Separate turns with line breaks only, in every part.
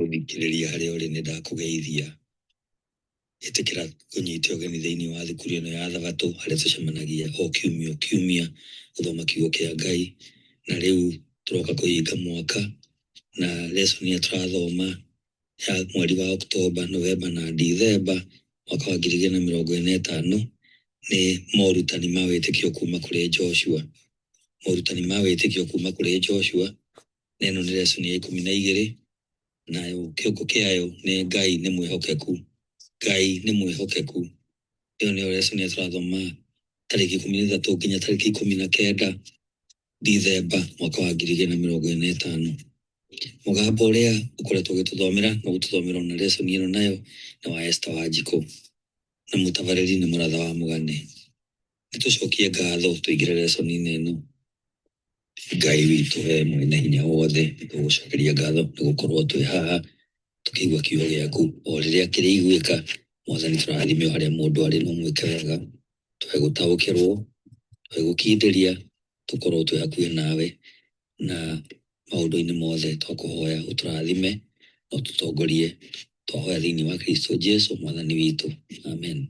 Mũthikĩrĩria harĩa ũrĩ nĩ ndakũgeithia. Ĩtĩkĩra kũnyita ũgeni thĩinĩ wa thukuru ĩno ya Thabatũ harĩa tũcemanagia o kiumia o kiumia gũthoma kiugo kĩa Ngai. Na rĩu tũroka kũhinga mwaka na lesson ĩrĩa tũrathoma ya mweri wa Oktoba, Novemba na Dithemba mwaka wa 2025 nĩ morutani ma wĩtĩkio kuma kũrĩ Joshua. Morutani ma wĩtĩkio kuma kũrĩ Joshua, na ĩno nĩ lesson ya 12 nayo kĩongo kĩayo nĩ Ngai nĩ mwĩhokeku. Ngai nĩ mwĩhokeku. Ĩyo nĩyo lesson ĩrĩa tũrathoma tarĩki 13 nginya tarĩki 19 Dithemba mwaka wa 2025. Mũgambo ũrĩa ũkoretwo ũgĩtũthomera na gũtũthomera ona lesson ĩno nayo nĩ wa Esther Wanjikũ na mũtabarĩri nĩ Mũratha wa Mũgane. Nĩ tũcokie ngatho tũingĩre lesson-inĩ ĩno. Ngai witũ we mwene hinya wothe, nĩ tũgũcokeria ngatho nĩ gũkorwo twĩ haha tũkĩigua kiugo gĩaku o rĩrĩa kĩrĩiguĩka. Mwathani tũrathime o harĩa mũndũ arĩ no mwĩke wega, tũhe gũtaũkĩrwo, tũhe gũkindĩria, tũkorwo twĩ hakuhĩ nawe na maũndũ-inĩ mothe twakũhoya ũtũrathime na ũtũtongorie. Twahoya thĩinĩ wa Kristo Jesu mwathani witũ, amen.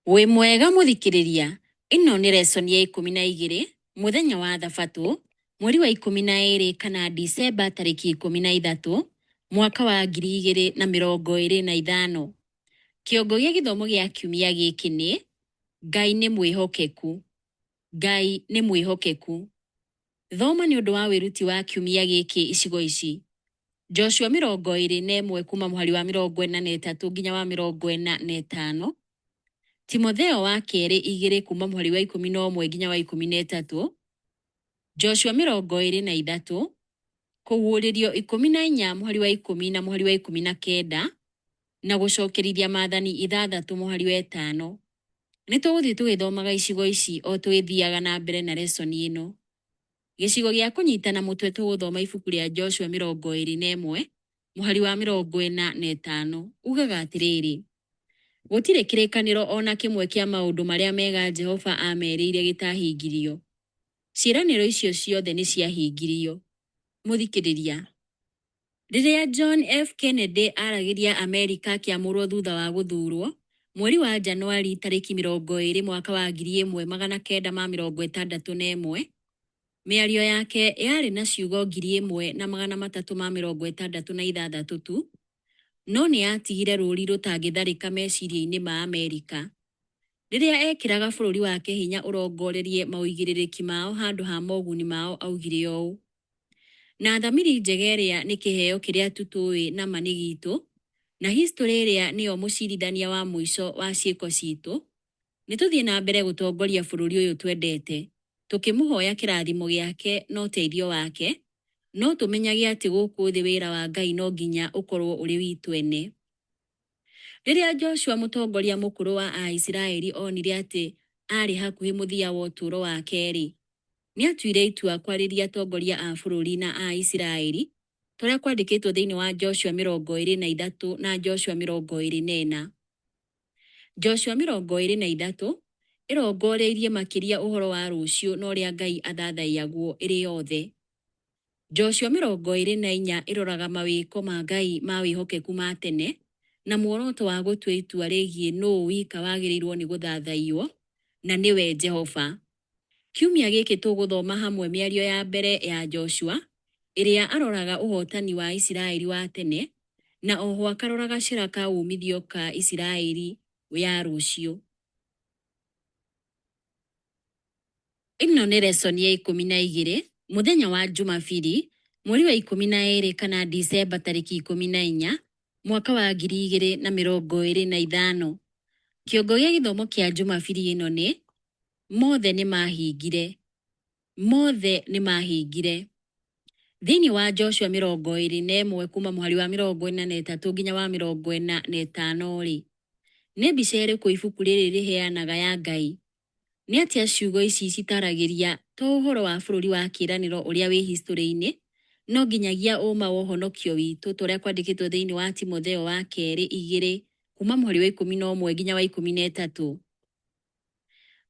Wĩ mwega mũthikĩrĩria, ĩno nĩ lesson ya 12 mũthenya wa thabatũ mweri wa 12 kana Dicemba tarĩki 13 mwaka wa 2025. Kĩongo gĩa gĩthomo gĩa kiumia gĩkĩ nĩ Ngai nĩ mwĩhokeku. Ngai nĩ mwĩhokeku. Thoma nĩ ũndũ wa wĩruti wa kiumia gĩkĩ icigo ici. Joshua 21 kuma mũhari wa 43 nginya wa 45. Timotheo wa kerĩ 2 kuma mũhari wa 11 nginya wa 13. Joshua 23 Kũguũrĩrio 14 mũhari wa 10 na mũhari wa 19 na gũcokerithia maathani 6 mũhari wa 5. Nĩ tũgũthiĩ tũgĩthomaga icigo ici o tũgĩthiaga na mbere na lesson ĩno. Gĩcigo gĩa kũnyitana mũtwe tũgũthoma ibuku rĩa Joshua 21 mũhari wa 45 ugaga atĩrĩrĩ, gũtirĩ kĩrĩkanĩro o na kĩmwe kĩa maũndũ marĩa mega Jehova aamerĩire gĩtahingirio. Ciĩranĩro icio ciothe nĩ ciahingirio. Mũthikĩrĩria, Rĩrĩa John F. Kennedy aaragĩria Amerika akĩamũrwo thutha wa gũthuurwo, mweri wa Janũarĩ tarĩki 20 mwaka wa 1961, mĩario yake yarĩ na ciugo 1366 tu, no nĩ yatigire rũũri rũtangĩtharĩka meciria-inĩ ma Amerika. Rĩrĩa eekĩraga bũrũri wake hinya ũrongorerie maũigĩrĩrĩki mao handũ ha moguni mao augire ũũ, Na thamiri njega ĩrĩa nĩ kĩheo kĩrĩa tu tũĩ na ma nĩ gitũ, na historĩ ĩrĩa nĩyo mũcirithania wa mũico wa ciĩko citũ, nĩ tũthiĩ na mbere gũtongoria bũrũri ũyũ twendete, tũkĩmũhoya kĩrathimo gĩake na ũteithio wake, no tũmenyage atĩ gũkũ thĩ wĩra wa Ngai no nginya ũkorũo ũrĩ witũ ene. Rĩrĩa Joshua mũtongoria mũkũrũ wa Aisiraeli onire atĩ aarĩ hakuhĩ mũthia wa ũtũũro wake-rĩ, nĩ aatuire itua kwarĩria atongoria a bũrũri na a Isiraeli, ta ũrĩa kwandĩkĩtwo thĩinĩ wa Joshua 23 na Joshua 24. Joshua 23 ĩrongoreirie makĩria ũhoro wa rũciũ na ũrĩa Ngai athathaiyagwo ĩrĩ yothe. Joshua 24 ĩroraga mawĩko ma Ngai ma wĩhokeku ma tene na muoroto wa gũtua itua rĩgiĩ nũũ wika wagĩrĩirũo nĩ gũthathaiyo, na nĩwe Jehova. Kiumia gĩkĩ tũgũthoma hamwe mĩario ya mbere ya Joshua, ĩrĩa aroraga ũhootani wa Isiraeli wa tene, na oho akarora gacĩra ka uumithio ka Isiraeli ya rũciũ. Ĩno nĩ lesson ya 12, mũthenya wa Jumabiri, mweri wa 12 kana Dicemba tarĩki 14, mwaka wa 2025. Kĩongo gĩa gĩthomo kĩa Jumabiri ĩno nĩ, Mothe nĩ maahingire. Mothe nĩ maahingire. Thĩinĩ wa Joshua 21 kuuma mũhari wa 43 nginya wa 45-rĩ, nĩ mbica ĩrĩkũ ibuku rĩrĩ rĩheanaga ya Ngai? Nĩ atĩa ciugo ici citaragĩria to ũhoro wa bũrũri wa kĩĩranĩro ũrĩa wĩ historĩ-inĩ, no nginyagia ũũma wa ũhonokio witũ ta ũrĩa kwandĩkĩtwo thĩinĩ wa Timotheo wa kerĩ 2 kuuma mũhari wa 11 nginya wa 13?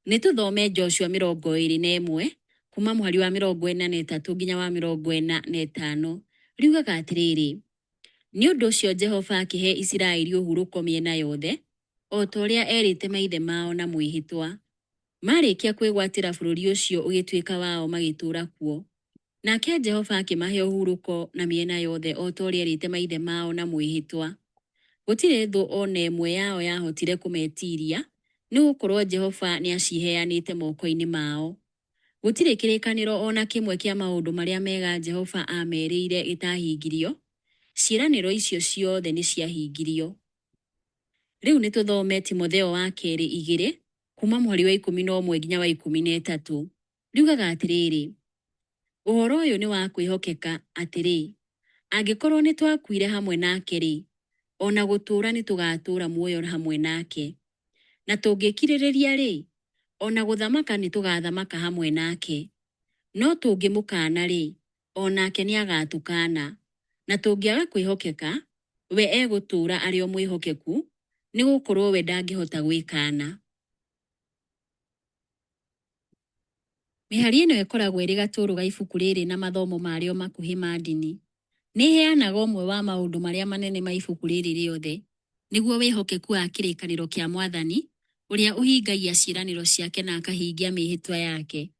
Nĩ tũthome Joshua 21 Kuma mũhari wa 43 nginya wa 45 riugaga atĩrĩrĩ, Nĩ ũndũ ũcio Jehova akĩhe Isiraeli ũhurũko mĩena yothe, o ta ũrĩa eerĩte maithe mao na mwĩhĩtwa. Maarĩkia kwĩgwatĩra bũrũri ũcio ũgĩtuĩka wao magĩtũũra kuo. Nake Jehova akĩmahe ũhurũko na mĩena yothe o ta ũrĩa eerĩte maithe mao na mwĩhĩtwa. Gũtirĩ thũ o na ĩmwe yao yahotire kũmetiiria, nĩ gũkorũo Jehova nĩaciheanĩte moko-inĩ mao. Gũtirĩ kĩrĩkanĩro o na kĩmwe kĩa maũndũ marĩa mega Jehova aamerĩire gĩtaahingirio, ciĩranĩro icio ciothe nĩ ciahingirio. Rĩu nĩ tũthome Timotheo wa kerĩ 2, kuma mũhari wa 11 nginya wa 13. Riugaga atĩrĩrĩ, Ũhoro ũyũ nĩ wa kwĩhokeka, atĩrĩ, angĩkorũo nĩ twakuire hamwe nake-rĩ, o na gũtũũra nĩ tũgaatũũra muoyo hamwe nake. Na tũngĩkirĩrĩria-rĩ, o na gũthamaka nĩ tũgaathamaka hamwe nake. No tũngĩmũkaana-rĩ, o nake nĩ agaatũkaana. Na tũngĩaga kwĩhokeka, we egũtũũra arĩ o mwĩhokeku, nĩ gũkorũo we ndangĩhota gwĩkaana. Mĩhari ĩno ĩkoragwo ĩrĩ gatũũrũ ga ibuku rĩrĩ na mathomo marĩo makuhĩ ma ndini. Nĩ ĩheanaga ũmwe wa maũndũ marĩa manene ma ibuku rĩrĩ rĩothe, nĩguo wĩhokeku wa kĩrĩkanĩro kĩa Mwathani, ũrĩa ũhingagia ciĩranĩro ciake na akahingia mĩĩhĩtwa yake.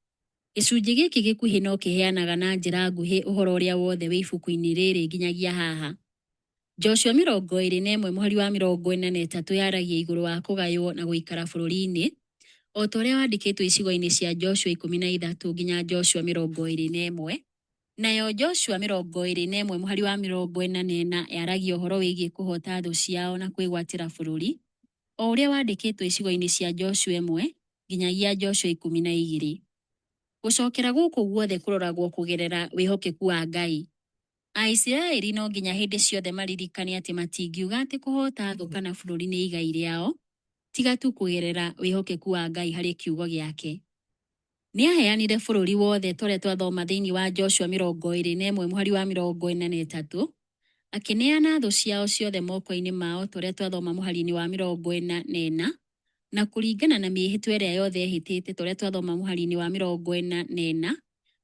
Gĩcunjĩ gĩkĩ gĩkuhĩ no kĩheanaga na njĩra nguhĩ ũhoro ũrĩa wothe wĩ ibuku-inĩ rĩrĩ nginyagia haha. Joshua 21 mũhari wa 43 yaragia igũrũ wa kũgaywo na gũikara bũrũri-inĩ, o ta ũrĩa wandĩkĩtwo icigo-inĩ cia Joshua 13 nginya Joshua 21. Nayo Joshua 21 mũhari wa 44 yaragia ũhoro wĩgiĩ kũhoota thũ ciao na kwĩgwatĩra bũrũri, o ũrĩa wandĩkĩtwo icigo-inĩ cia Joshua 1 nginyagia Joshua 12. Gũcokera gũkũ guothe kũroragwo kũgerera wĩhokeku wa Ngai. Aisiraeli no nginya hĩndĩ ciothe maririkane atĩ matingiuga atĩ kũhoota thũ kana bũrũri nĩ igai rĩao, tiga tu kũgerera wĩhokeku wa Ngai harĩ kiugo gĩake. Nĩ aaheanire bũrũri wothe ta ũrĩa twathoma thĩinĩ wa Joshua 21 mũhari wa 43, akĩneana thũ ciao ciothe moko-inĩ mao ta ũrĩa twathoma mũhari-inĩ wa 44, na kũringana na mĩĩhĩtwa ĩrĩa yothe ehĩtĩte ta ũrĩa twathoma mũhari-inĩ wa 44,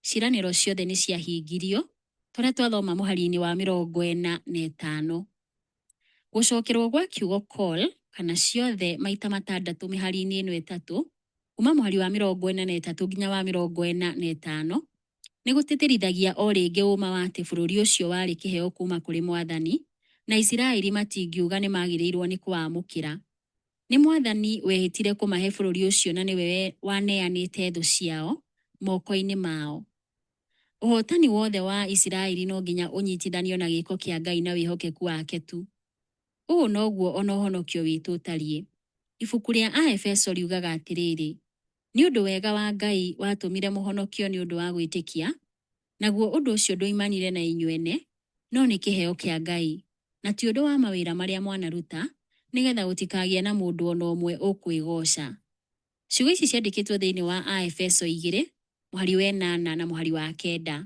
ciĩranĩro ciothe nĩ ciahingirio ta ũrĩa twathoma mũhari-inĩ wa 45. Gũcokerwo gwa kiugo kol kana ciothe maita matandatũ mĩhari-inĩ ĩno ĩtatũ, kuma mũhari wa 43 nginya wa 45, nĩ gũtĩtĩrithagia o rĩngĩ ũũma wa atĩ bũrũri ũcio warĩ kĩheo kuuma kũrĩ Mwathani, na Isiraeli matingiuga nĩ magĩrĩirwo nĩ kũwamũkĩra. Nĩ Mwathani wehĩtire kũmahe bũrũri ũcio na nĩwe waneanĩte thũ ciao moko-inĩ mao. Ũhootani wothe wa Isiraeli no nginya ũnyitithanio na gĩĩko kĩa Ngai na wĩhokeku wake tu. Ũũ noguo o na ũhonokio witũ ũtariĩ. Ibuku rĩa Aefeso riugaga atĩrĩrĩ, Nĩ ũndũ wega wa Ngai watũmire mũhonokio nĩ ũndũ wa gwĩtĩkia, naguo ũndũ ũcio ndwoimanire na inyuene, no nĩ kĩheo kĩa Ngai, na ti ũndũ wa mawĩra marĩa mwanaruta, nĩ getha gũtikagĩe na mũndũ o na ũmwe ũkwĩgooca. Ciugo ici ciandĩkĩtwo thĩinĩ wa Aefeso 2, mũhari wa 8 na mũhari wa 9.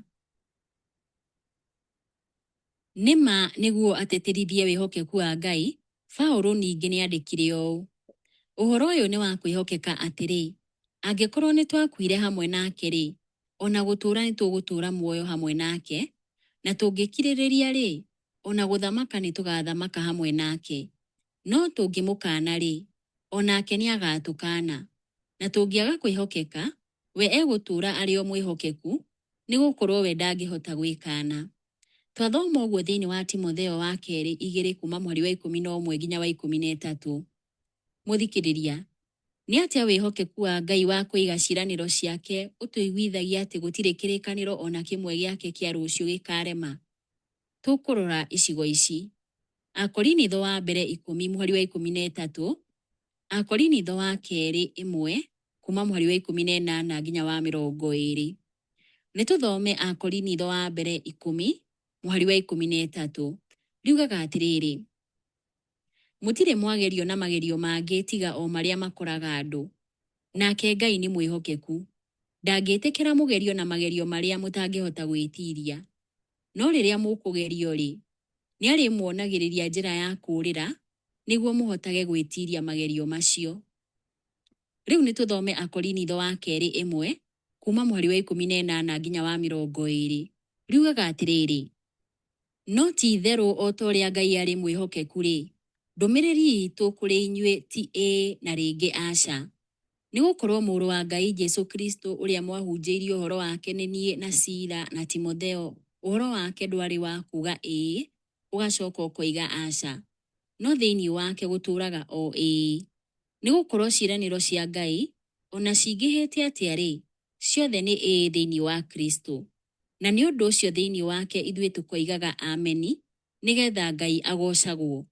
Nĩ ma nĩguo atĩtĩrithie wĩhokeku wa Ngai, Paulo ningĩ nĩ aandĩkire ũũ, Ũhoro ũyũ nĩ wa kwĩhokeka atĩrĩ, angĩkorũo nĩ twakuire hamwe nake-rĩ, o na gũtũũra nĩ tũgũtũũra muoyo hamwe nake, na tũngĩkirĩrĩria-rĩ, o na gũthamaka nĩ tũgaathamaka hamwe nake. No tũngĩmũkaana-rĩ, o nake nĩ agaatũkaana. Na tũngĩaga kwĩhokeka, we egũtũũra arĩ o mwĩhokeku, nĩ gũkorũo we ndangĩhota gwĩkaana. Twathoma ũguo thĩinĩ wa Timotheo wa kerĩ 2 kuuma mũhari wa 11 nginya wa 13. Mũthikĩrĩria, nĩ atĩa wĩhokeku wa Ngai wa kũiga ciĩranĩro ciake ũtũiguithagia atĩ gũtirĩ kĩrĩkanĩro o na kĩmwe gĩake kĩa rũciũ gĩkaarema? Tũkũrora icigo ici. Akorinitho wa mbere 10 mũhari wa 13, Akorinitho wa kerĩ 1 kuuma mũhari wa 18 nginya wa 20. Nĩ tũthome Akorinitho wa mbere 10 mũhari wa 13. Riugaga atĩrĩrĩ, Mũtirĩ mwagerio na magerio mangĩ tiga o marĩa makoraga andũ. Nake Ngai nĩ mwĩhokeku. Ndangĩtĩkĩra mũgerio na magerio marĩa mũtangĩhota gwĩtiiria. No rĩrĩa mũkũgerio-rĩ, nĩ arĩmuonagĩrĩria njĩra ya kũũrĩra, nĩguo mũhotage gwĩtiiria magerio macio. Rĩu nĩ tũthome Akorinitho wa kerĩ 1 kuuma mũhari wa 18 nginya wa 20. Riugaga atĩrĩrĩ, No ti-itherũ o ta ũrĩa Ngai arĩ mwĩhokeku-rĩ, ndũmĩrĩri iitũ kũrĩ inyuĩ ti Ĩĩ na rĩngĩ Aca. Nĩ gũkorũo Mũrũ wa Ngai Jesu Kristo ũrĩa mwahunjĩirio ũhoro wake nĩ niĩ na Sila na Timotheo, ũhoro wake ndwarĩ wa kuuga Ĩĩ, ũgacoka ũkoiga Aca, no thĩinĩ wake gũtũũraga o Ĩĩ. Nĩ gũkorũo ciĩranĩro cia Ngai, o na cingĩhĩte atĩa-rĩ, ciothe nĩ Ĩĩ thĩinĩ wa Kristo. Na nĩ ũndũ ũcio thĩinĩ wake ithuĩ tũkoigaga Ameni, nĩ getha Ngai agoocagwo.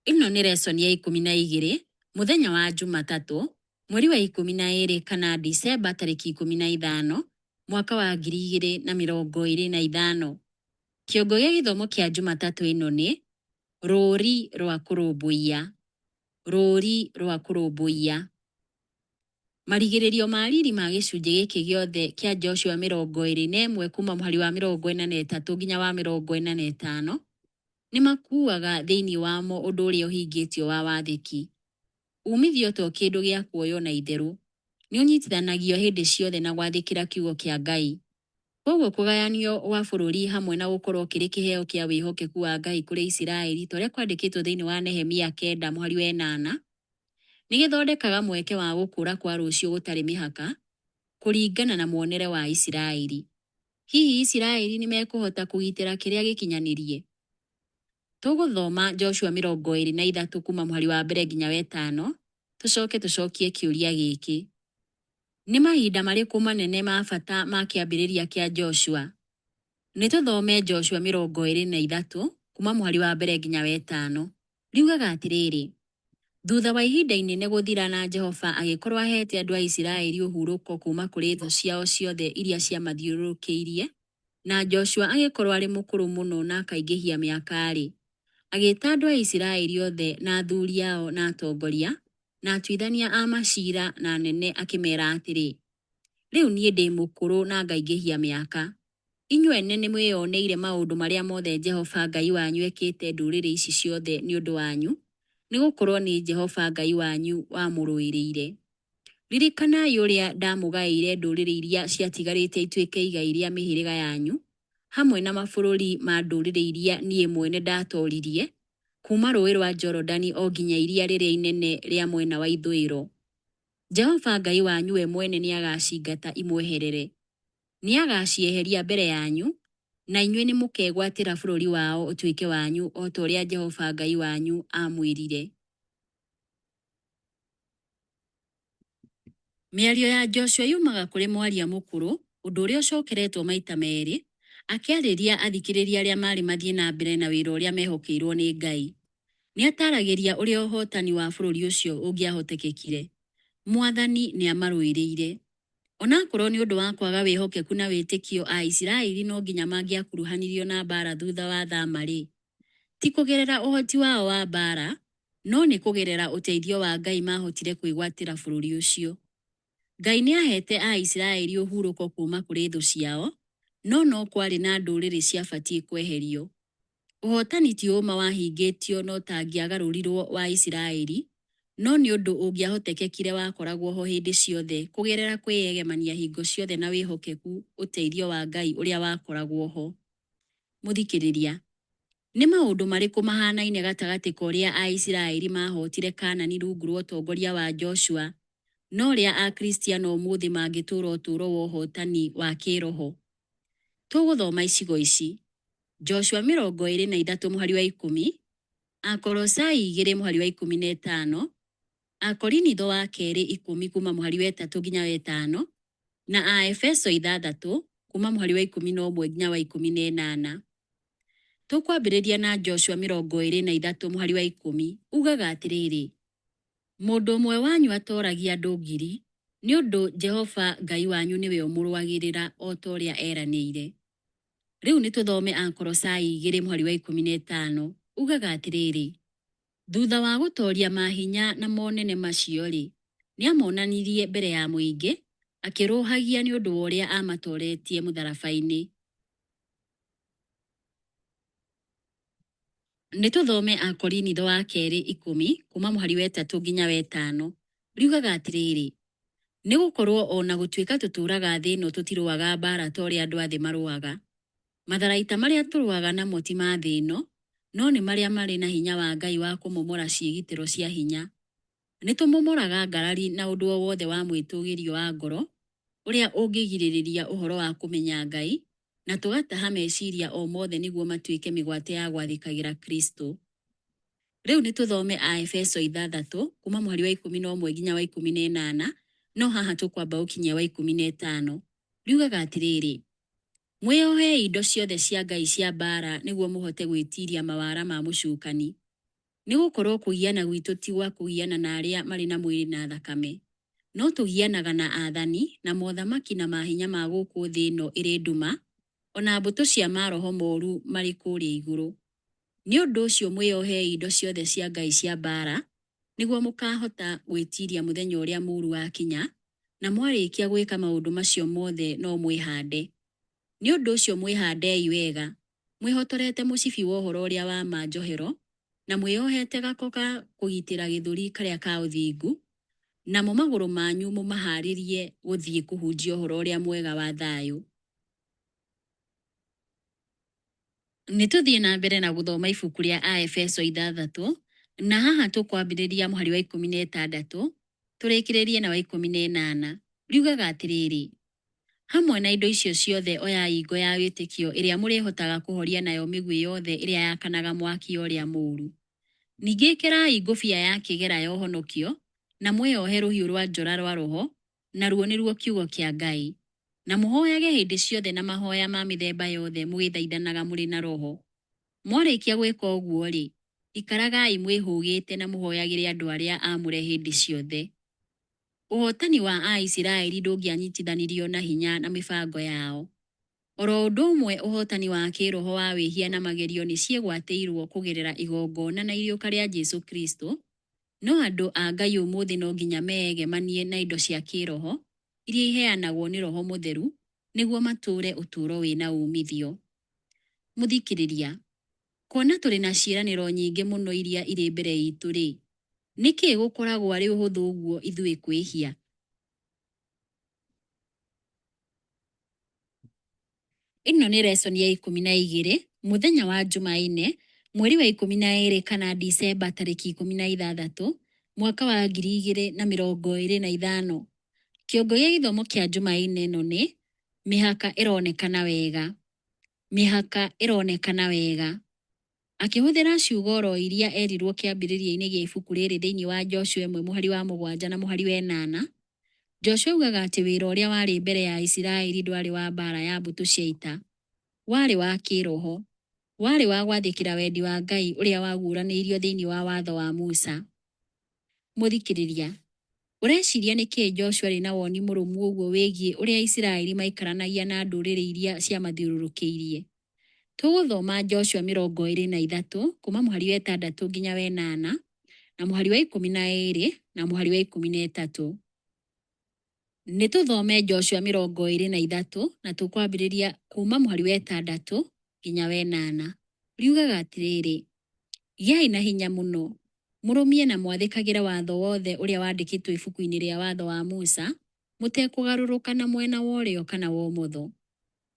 Ĩno nĩ lesson ya 12, mũthenya wa Njumatatũ, mweri wa 12 kana Dicemba tarĩki 15, mwaka wa 2025. Kĩongo gĩa gĩthomo kĩa Njumatatũ ĩno nĩ, Rũũri rwa kũrũmbũiya. Rũũri rwa kũrũmbũiya. Marigĩrĩrio ma riri ma gĩcunjĩ gĩkĩ gĩothe kĩa Joshua 21 kuuma mũhari wa 43 nginya wa 45 nĩ makuuaga thĩinĩ wamo ũndũ ũrĩa ũhingĩtio wa wathĩki. Uumithio to kĩndũ gĩa kuoywo na itherũ, nĩ ũnyitithanagio hĩndĩ ciothe na gwathĩkĩra kiugo kĩa Ngai. Kwoguo kũgayanio gwa bũrũri hamwe na gũkorũo kĩrĩ kĩheo kĩa wĩhokeku wa Ngai kũrĩ Isiraeli ta ũrĩa kwandĩkĩtwo thĩinĩ wa Nehemia 9 mũhari wa 8, nĩ gĩthondekaga mweke wa gũkũra kwa rũciũ gũtarĩ mĩhaka kũringana na muonere wa Isiraeli. Hihi Isiraeli nĩ mekũhota kũgitĩra kĩrĩa gĩkinyanĩrie? Tũgũthoma Joshua 23 kuuma mũhari wa mbere nginya wetano, tũcoke tũcokie kĩũria gĩkĩ. Nĩ mahinda marĩkũ manene ma bata ma kĩambĩrĩria kĩa Joshua? Nĩ tũthome Joshua 23 kuuma mũhari wa mbere nginya wetano. Riugaga atĩrĩrĩ, Thutha wa ihinda inene gũthira na Jehova agĩkorũo aheete andũ a Isiraeli ũhurũko kuuma kũrĩ thũ ciao ciothe iria ciamathiũrũrũkĩirie, na Joshua agĩkorũo arĩ mũkũrũ mũno na akaingĩhia mĩaka-rĩ, agĩĩta andũ a Isiraeli othe na athuri ao na atongoria, na atuithania a maciira na anene akĩmeera atĩrĩ, Rĩu niĩ ndĩ mũkũrũ na ngaingĩhia mĩaka. Inyuĩ ene nĩmwĩoneire maũndũ marĩa mothe Jehova Ngai wanyu ekĩte ndũrĩrĩ ici ciothe nĩ ũndũ wanyu, nĩgũkorwo nĩ Jehova Ngai wanyu wamũrũĩrĩire. Ririkanai ũrĩa ndamũgaĩire ndũrĩrĩ iria ciatigarĩte ituĩke igai rĩa mĩhĩrĩga yanyu, hamwe na mabũrũri ma ndũrĩrĩ iria niĩ mwene ndatooririe, kuuma Rũũĩ rwa Jorodani o nginya iria rĩrĩa inene rĩa mwena wa ithũĩro. Jehova Ngai wanyu we mwene nĩagacingata imweherere. Nĩagacieheria mbere yanyu, na inyuĩ nĩmũkegwatĩra bũrũri wao ũtuĩke wanyu o ta ũrĩa Jehova Ngai wanyu aamwĩrire. Mĩario ya Joshua yumaga kũrĩ mwaria mũkũrũ, ũndũ ũrĩa ũcokeretwo maita merĩ, akĩarĩria athikĩrĩria arĩa maarĩ mathiĩ na mbere na wĩra ũrĩa mehokeirũo nĩ Ngai. Nĩ ataaragĩria ũrĩa ũhootani wa bũrũri ũcio ũngĩahotekekire. Mwathani nĩamarũĩrĩire. Onakorũo nĩ ũndũ wa kwaga wĩhokeku na wĩtĩkio Aisiraeli no nginya mangĩakuruhanirio na mbaara thutha wa Thama-rĩ, ti kũgerera ũhoti wao wa mbaara, no nĩ kũgerera ũteithio wa Ngai maahotire kwĩgwatĩra bũrũri ũcio. Ngai nĩ aaheete Aisiraeli ũhurũko kuuma kũrĩ thũ ciao, no no kwarĩ na ndũrĩrĩ ciabatiĩ kweherio. Ũhootani ti ũũma wahingĩtio na ũtangĩagarũrirũo wa Isiraeli, no nĩ ũndũ ũngĩahotekekire wakoragwo ho hĩndĩ ciothe kũgerera kwĩyegemania hingo ciothe na wĩhokeku ũteithio wa Ngai ũrĩa wakoragwo ho. Mũthikĩrĩria, nĩ maũndũ marĩkũ mahanaine gatagatĩ ka ũrĩa Aisiraeli maahootire Kaanani rungu rwa ũtongoria wa Joshua na ũrĩa Akristiano ũmũthĩ mangĩtũũra ũtũũro wa ũhootani wa kĩĩroho? Tũgũthoma icigo ici, Joshua 23 mũhari wa 10, Akolosai 2 mũhari wa 15, Akorinitho wa kerĩ 10 kuuma mũhari wa 3 nginya wa 5, na Aefeso 6 kuuma mũhari wa 11 nginya wa 18. Tũkwambĩrĩria na Joshua 23 mũhari wa 10, ugaga atĩrĩrĩ, Mũndũ ũmwe wanyu atooragia andũ ngiri, nĩ ũndũ Jehova Ngai wanyu nĩwe ũmũrũagĩrĩra o ta ũrĩa eranĩire. Rĩu nĩ tũthome Akolosai 2 mũhari wa 15, ugaga atĩrĩrĩ, Thutha wa gũtooria mahinya na monene macio-rĩ, nĩamonanirie mbere ya mũingĩ, akĩrũũhagia nĩ ũndũ wa ũrĩa aamatooretie mũtharaba-inĩ. Nĩ tũthome Akorinitho wa kerĩ 10 kuuma mũhari wa 3 nginya wa 5. Riugaga atĩrĩrĩ, Nĩ gũkorũo o na gũtuĩka tũtũũraga thĩ ĩno tũtirũaga mbaara ta ũrĩa andũ a thĩ marũaga. Matharaita marĩa tũrũaga namo ti ma thĩ ĩno, no nĩ marĩa marĩ na hinya wa Ngai wa kũmomora ciĩgitĩro cia hinya. Nĩ tũmomoraga ngarari na ũndũ o wothe wa mwĩtũũgĩrio wa ngoro ũrĩa ũngĩgirĩrĩria ũhoro wa kũmenya Ngai, na tũgataha meciria o mothe nĩguo matuĩke mĩgwate ya gwathĩkagĩra Kristo. Rĩu nĩ tũthome Aefeso 6 kuma mũhari wa 11 nginya wa 18, no haha tũkwamba gũkinyia wa 15. Riugaga atĩrĩrĩ, Mwĩyohei indo ciothe cia Ngai cia mbaara nĩguo mũhote gwĩtiiria mawara ma mũcukani. Nĩ gũkorũo kũgiana gwitũ ti gwa kũgiana na arĩa marĩ na mwĩrĩ na thakame, no tũgianaga na athani, na mothamaki na mahinya ma gũkũ thĩ ĩno ĩrĩ nduma, o na mbũtũ cia maroho moru marĩ kũrĩa igũrũ. Nĩ ũndũ ũcio mwĩyohei indo ciothe cia Ngai cia mbaara, nĩguo mũkaahota gwĩtiiria mũthenya ũrĩa mũũru wakinya, na mwarĩkia gwĩka maũndũ macio mothe no mwĩhande. Nĩ ũndũ ũcio mwĩhandei wega, mwĩhotorete mũcibi wa ũhoro ũrĩa wa ma njohero, na mwĩohete gako ga kũgitĩra gĩthũri karĩa ka ũthingu, namo magũrũ manyu mũmahaarĩrie gũthiĩ kũhunjia ũhoro ũrĩa mwega wa thayũ. Nĩ tũthiĩ na mbere na gũthoma ibuku rĩa Aefeso 6, na haha tũkwambĩrĩria mũhari wa 16 tũrĩkĩrĩrie na wa 18. Riugaga atĩrĩrĩ, Hamwe na indo icio ciothe oyai ngo ya wĩtĩkio ĩrĩa mũrĩhotaga kũhoria nayo mĩguĩ yothe ĩrĩa yakanaga mwaki ya ũrĩa mũũru. Ningĩ ĩkĩrai ngũbia ya kĩgera ya ũhonokio, na mwĩohe rũhiũ rwa njora rwa Roho, naruo nĩruo kiugo kĩa Ngai. Na mũhoyage hĩndĩ ciothe na mahoya ma mĩthemba yothe mũgĩthaithanaga mũrĩ na Roho. Mwarĩkia gwĩka ũguo-rĩ, ikaragai mwĩhũgĩte na mũhoyagĩre andũ arĩa aamũre hĩndĩ ciothe. Ũhootani wa Aisiraeli ndũngĩanyitithanirio na hinya na mĩbango yao. Oro ũndũ ũmwe, ũhootani wa kĩĩroho wa wĩhia na magerio nĩ ciegwatĩirũo kũgerera igongona na iriũka rĩa Jesu Kristo, no andũ a Ngai ũmũthĩ no nginya meegemanie na indo cia kĩĩroho iria iheanagwo nĩ roho mũtheru nĩguo matũũre ũtũũro wĩ na uumithio. Mũthikĩrĩria, kuona tũrĩ na ciĩranĩro nyingĩ mũno iria irĩ mbere itũ-rĩ, nĩkĩ gũkoragwo arĩ ũhũthũ ũguo ithuĩ kwĩhia? Ĩno nĩ lesson ya 12, mũthenya wa Jumaine, mweri wa 12 kana Dicemba tarĩki 16, mwaka wa 2025. Kĩongo gĩa gĩthomo kĩa Jumaine ĩno nĩ mĩhaka ĩronekana wega. Mĩhaka ĩronekana wega. Akĩhũthĩra ciugo oro iria eerirũo kĩambĩrĩria-inĩ gĩa ibuku rĩrĩ thĩinĩ wa Joshua 1 mũhari wa 7 na mũhari wa 8, Joshua augaga atĩ wĩra ũrĩa warĩ mbere ya Aisiraeli ndwarĩ wa mbaara ya mbũtũ cia ita. Warĩ wa kĩĩroho. Warĩ wa gwathĩkĩra wendi wa Ngai ũrĩa waguũranĩirio thĩinĩ wa Watho wa Musa. Mũthikĩrĩria, ũreciria nĩkĩ Joshua arĩ na woni mũrũmu ũguo wĩgiĩ ũrĩa Aisiraeli maikaranagia na ndũrĩrĩ iria ciamathiũrũrũkĩirie? Tũgũthoma Joshua 23 kuuma mũhari wa 6 nginya wa 8, na mũhari wa 12 na mũhari wa 13. Nĩ tũthome Joshua 23 na tũkwambĩrĩria kuuma mũhari wa 6 nginya wa 8. Riugaga atĩrĩrĩ, Gĩai na hinya mũno, mũrũmie na mwathĩkagĩre watho wothe ũrĩa wandĩkĩtwo ibuku-inĩ rĩa watho wa Musa, mũtekũgarũrũka na mwena wa ũrĩo kana wa ũmotho.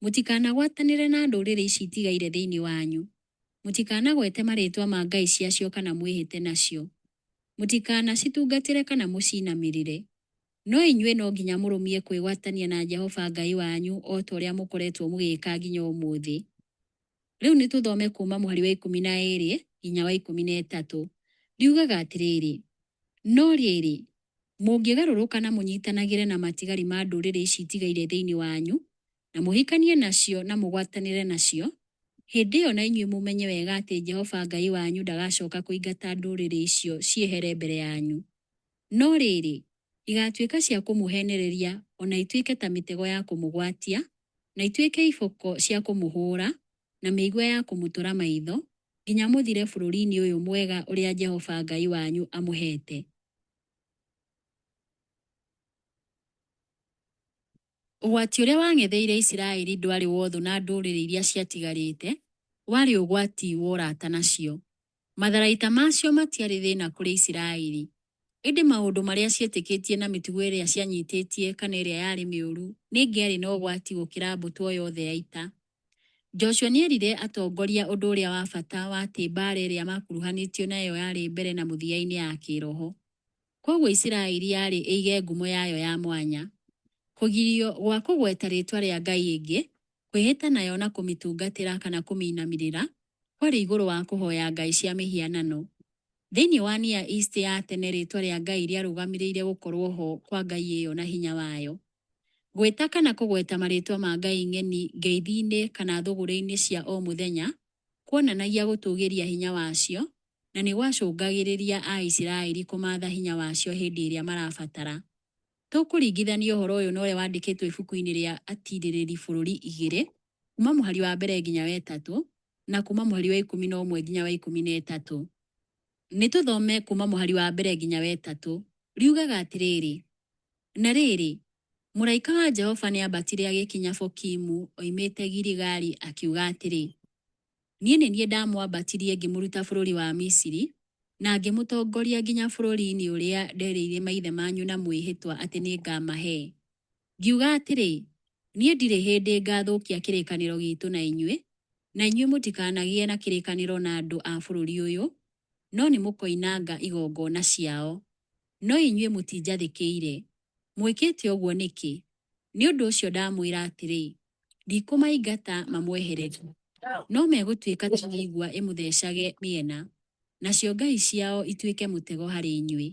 Mũtikanagwatanĩre na ndũrĩrĩ ici itigaire thĩinĩ wanyu. Mũtikanagwete marĩĩtwa ma ngai ciacio kana mwĩhĩte nacio. Mũtikanacitungatĩre kana mũcinamĩrĩre. No inyuĩ no nginya mũrũmie kwĩgwatania na Jehova Ngai wanyu o ta ũrĩa mũkoretwo mũgĩka nginya ũmũthĩ. Rĩu nĩ tũthome kuuma mũhari wa 12 nginya wa 13. Riugaga atĩrĩrĩ, No rĩrĩ, mũngĩgarũrũka na mũnyitanagĩre na matigari ma ndũrĩrĩ ici itigaire thĩinĩ wanyu, na mũhikanie nacio na mũgwatanĩre nacio, hĩndĩ ĩyo na inyuĩ mũmenye wega atĩ Jehova Ngai wanyu ndagacoka kũingata ndũrĩrĩ icio ciehere mbere yanyu. No rĩrĩ, igaatuĩka cia kũmũheenereria o na ituĩke ta mĩtego ya kũmũgwatia, na ituĩke iboko cia kũmũhũũra, na mĩigua ya kũmũtũra maitho, nginya mũthire bũrũri-inĩ ũyũ mwega ũrĩa Jehova Ngai wanyu amũheete. Ũgwati ũrĩa wang'etheire Isiraeli ndwarĩ wa ũthũ na ndũrĩrĩ iria ciatigarĩte, warĩ ũgwati wa ũrata nacio. Matharaita macio matiarĩ thĩna kũrĩ Isiraeli. Ĩndĩ maũndũ marĩa cietĩkĩtie na mĩtugo ĩrĩa cianyitĩtie kana ĩrĩa yarĩ mĩũru nĩ ĩngĩarĩ na ũgwati gũkĩra mbũtũ o yothe ya ita. Joshua nĩ eerire atongoria ũndũ ũrĩa wa bata wa atĩ mbaara ĩrĩa makuruhanĩtio nayo yarĩ mbere na mũthia-inĩ ya kĩĩroho. Kwoguo Isiraeli yarĩ ĩige ngumo yayo ya mwanya. Kũgirio gwa kũgweta rĩĩtwa rĩa ngai ĩngĩ, kwĩhĩta nayo na kũmĩtungatĩra kana kũmĩinamĩrĩra, kwarĩ igũrũ wa kũhoya ngai cia mĩhianano. Thĩinĩ wa Near East ya tene rĩĩtwa rĩa Ngai rĩarũgamĩrĩire gũkorũo ho kwa ngai ĩyo na hinya wayo. Gwĩta kana kũgweta marĩĩtwa ma ngai ng'eni ngeithi-inĩ kana thũgũrĩ-inĩ cia o mũthenya kuonanagia gũtũũgĩria hinya wacio na nĩ gwacũngagĩrĩria Aisiraeli kũmaatha hinya wacio hĩndĩ ĩrĩa marabatara. Tũkũringithania ũhoro ũyũ na ũrĩa wandĩkĩtwo ibuku-inĩ rĩa Atiirĩrĩri Bũrũri igĩrĩ, kuma mũhari wa mbere nginya wa ĩtatũ, na kuma mũhari wa 11 nginya wa 13. Nĩ tũthome kuma mũhari wa mbere nginya wa ĩtatũ. Riugaga atĩrĩrĩ, Na rĩrĩ, mũraika wa Jehova nĩambatire agĩkinya Bokimu oimĩte Giligali, akiuga atĩrĩ, Niĩ nĩ niĩ ndamwambatirie ngĩmũruta bũrũri wa Misiri, na ngĩmũtongoria nginya bũrũri-inĩ ũrĩa nderĩire maithe manyu na mwĩhĩtwa atĩ nĩngamahe. Ngiuga atĩrĩ, 'Niĩ ndirĩ hĩndĩ ngaathũkia kĩrĩkanĩro giitũ na inyuĩ, na inyuĩ mũtikanagĩe na kĩrĩkanĩro na andũ a bũrũri ũyũ, no nĩmũkoinanga igongona ciao. No inyuĩ mũtinjathĩkĩire. Mwĩkĩte ũguo nĩkĩ? Nĩ ũndũ ũcio ndamwĩra atĩrĩ, Ndikũmaingata mamweherere, no megũtuĩka ta mĩigua ĩmũthecage mĩena, nacio ngai ciao ituĩke mũtego harĩ inyuĩ.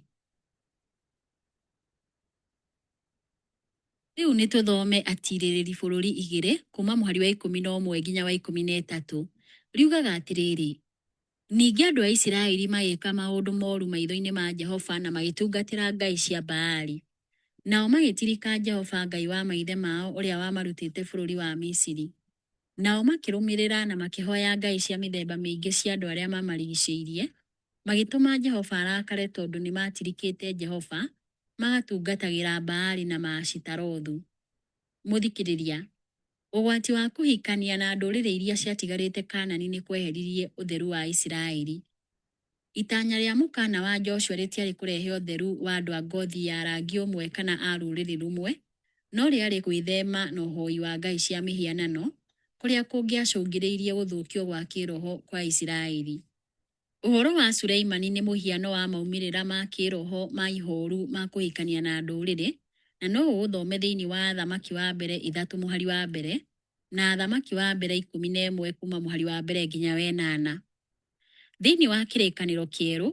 Rĩu nĩ tũthome Atiirĩrĩri Bũrũri igĩrĩ kuuma mũhari wa 11 nginya wa 13. Riugaga atĩrĩrĩ, Ningĩ andũ a Isiraeli magĩka maũndũ moru maitho-inĩ ma Jehova na magĩtungatĩra ngai cia Baali. Nao magĩtirika Jehova Ngai wa maithe mao ũrĩa wamarutĩte bũrũri wa Misiri. Nao makĩrũmĩrĩra na makĩhoya ngai cia mĩthemba mĩingĩ cia andũ arĩa maamarigicĩirie, magĩtũma Jehova arakare tondũ nĩ maatirikĩte Jehova, magatungatagĩra Baali na Maashitarothu. Mũthikĩrĩria, ũgwati wa kũhikania na ndũrĩrĩ iria ciatigarĩte Kaanani nĩ kweheririe ũtheru wa Isiraeli. Itanya rĩa mũkaana wa Joshua rĩtiarĩ kũrehe ũtheru wa andũ a ngothi ya rangi ũmwe kana a rũrĩrĩ rũmwe, no rĩarĩ gwĩthema na ũhoi wa ngai cia mĩhianano, kũrĩa kũngĩacũngĩrĩirie gũthũkio gwa kĩĩroho kwa Isiraeli. Ũhoro wa Suleimani nĩ mũhiano wa maumĩrĩra ma kĩĩroho ma ihooru ma kũhikania na ndũrĩrĩ, na no ũũthome thĩinĩ wa Athamaki wa Mbere ithatũ mũhari wa mbere, na Athamaki wa Mbere 11 kuuma mũhari wa mbere nginya wa ĩnana. Thĩinĩ wa Kĩrĩkanĩro Kĩerũ,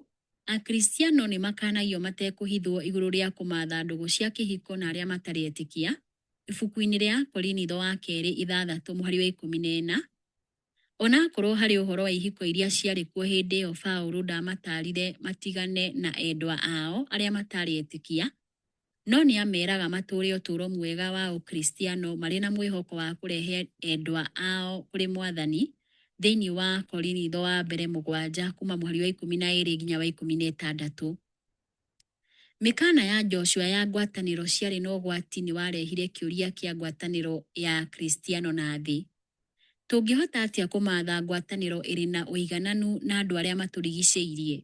Akristiano nĩ makanagio matekũhithwo igũrũ rĩa kũmaatha ndũgũ cia kĩhiko na arĩa matarĩ etĩkia, ibuku-inĩ rĩa Akorinitho wa Kerĩ ithathatũ mũhari wa 14. O na akorũo harĩ ũhoro wa ihiko iria ciarĩ kuo hĩndĩ ĩyo Paulo ndaamataarire matigane na endwa ao arĩa mataarĩ etĩkia, no nĩ aameeraga matũũre ũtũũro mwega wa Ũkristiano marĩ na mwĩhoko wa kũrehe endwa ao kũrĩ Mwathani, thĩinĩ wa Akorinitho wa Mbere mũgwanja kuuma mũhari wa 12 nginya wa 16. Mĩkaana ya Joshua ya ngwatanĩro ciarĩ na ũgwati nĩ warehire kĩũria kĩa ngwatanĩro ya Akristiano na thĩ. Tũngĩhota atĩa kũmaatha ngwatanĩro ĩrĩ na ũigananu na andũ arĩa matũrigicĩirie?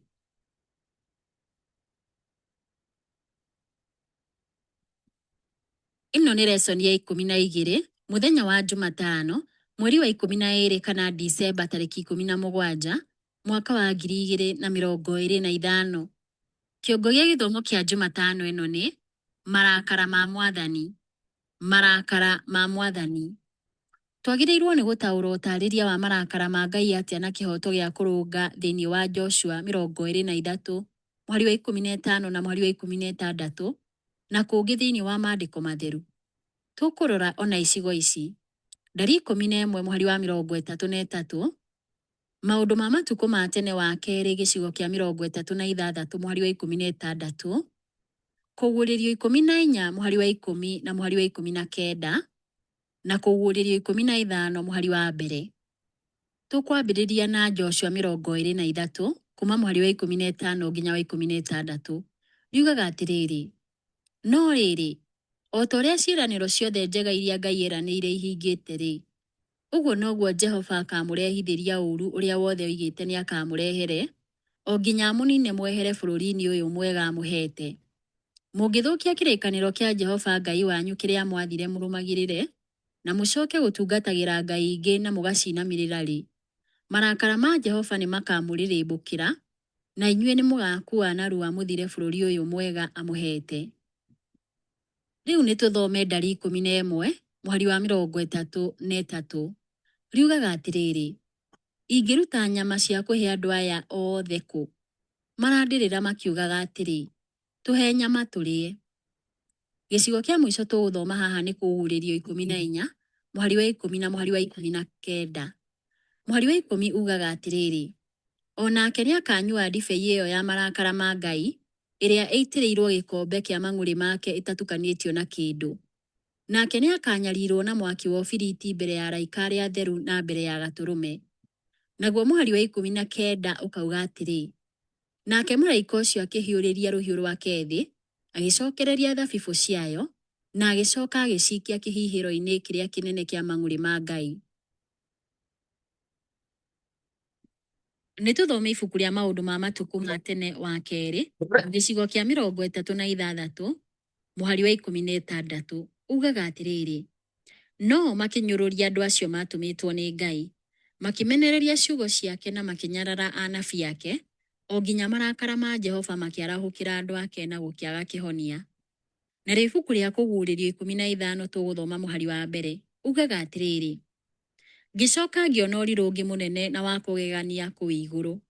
Ĩno nĩ lesson ya 12, mũthenya wa Jumatano, mweri wa 12 kana Dicemba tarĩki 17, mwaka wa 2025. Kĩongo gĩa gĩthomo kĩa Jumatano ĩno nĩ, Marakara ma Mwathani. Marakara ma Mwathani. Twagĩrĩirũo nĩ gũtaũra ũtaarĩria wa marakara ma Ngai atĩa na kĩhooto gĩa kũrũnga thĩinĩ wa Joshua 23 mũhari wa 15 na mũhari wa 16 na kũngĩ thĩinĩ wa Maandĩko Matheru? Tũkũrora o na icigo ici, Ndari 11 mũhari wa 33, Maũndũ ma Matukũ ma Tene wa Kerĩ gĩcigo kĩa 36 mũhari wa 16, Kũguũrĩrio 14 mũhari wa 10 na mũhari wa 19, na Kũguũrĩrio 15 mũhari wa mbere. Tũkwambĩrĩria na Joshua 23 kuuma mũhari wa 15 nginya wa 16. Riugaga atĩrĩrĩ, No rĩrĩ, o ta ũrĩa ciĩranĩro ciothe njega iria Ngai eranĩire ihingĩte-rĩ, ũguo noguo Jehova akaamũrehithĩria ũũru ũrĩa wothe oigĩte nĩakamũrehere, o nginya amũniine mwehere bũrũri-inĩ ũyũ mwega amũheete. Mũngĩthũkia kĩrĩkanĩro kĩa Jehova Ngai wanyu kĩrĩa aamwathire mũrũmagĩrĩre, na mũcoke gũtungatagĩra ngai ingĩ na mũgacinamĩrĩra-rĩ, marakara ma Jehova nĩmakamũrĩrĩmbũkĩra, na inyuĩ nĩmũgakua narua mũthire bũrũri ũyũ mwega amũheete. Rĩu nĩ tũthome Ndari 11 mũhari wa 33. Riugaga atĩrĩrĩ, ingĩruta nyama cia kũhe andũ aya othe kũ? Marandĩrĩra makiugaga atĩrĩ, tũhe nyama tũrĩe. Gĩcigo kĩa mũico tũgũthoma haha nĩ Kũguũrĩrio 14 mũhari wa 10 na mũhari wa 19. Mũhari wa 10 ugaga atĩrĩrĩ, o nake nĩakanyua ndibei ĩyo ya marakara ma Ngai, ĩrĩa ĩitĩrĩirwo gĩkombe kĩa mang'ũrĩ make ĩtatukanĩtio na kĩndũ. Nake nĩakanyarirwo na mwaki wa ũbiriti mbere ya araika arĩa atheru na mbere ya Gatũrũme. Naguo mũhari wa 19 ũkauga atĩrĩ, nake mũraika ũcio akĩhiũrĩria rũhiũ rwake thĩ, agĩcokereria thabibũ ciayo, na agĩcoka agĩcikia kĩhihĩro-inĩ kĩrĩa kĩnene kĩa mang'ũrĩ ma Ngai. Nĩ tũthome ibuku rĩa maũndũ ma matukũ ma tene wa kerĩ, gĩcigo kĩa 36, mũhari wa 16, ugaga atĩrĩrĩ, no makĩnyũrũria andũ acio maatũmĩtwo nĩ Ngai, makĩmenereria ciugo ciake na makĩnyarara anabii ake, o nginya marakara ma Jehova makĩarahũkĩra andũ ake na gũkĩaga kĩhonia. Narĩo ibuku rĩa Kũguũrĩrio 15 tũgũthoma mũhari wa mbere, ugaga atĩrĩrĩ, ngĩcoka ngĩona ũrirũ ũngĩ mũnene na wa kũgegania kũu igũrũ.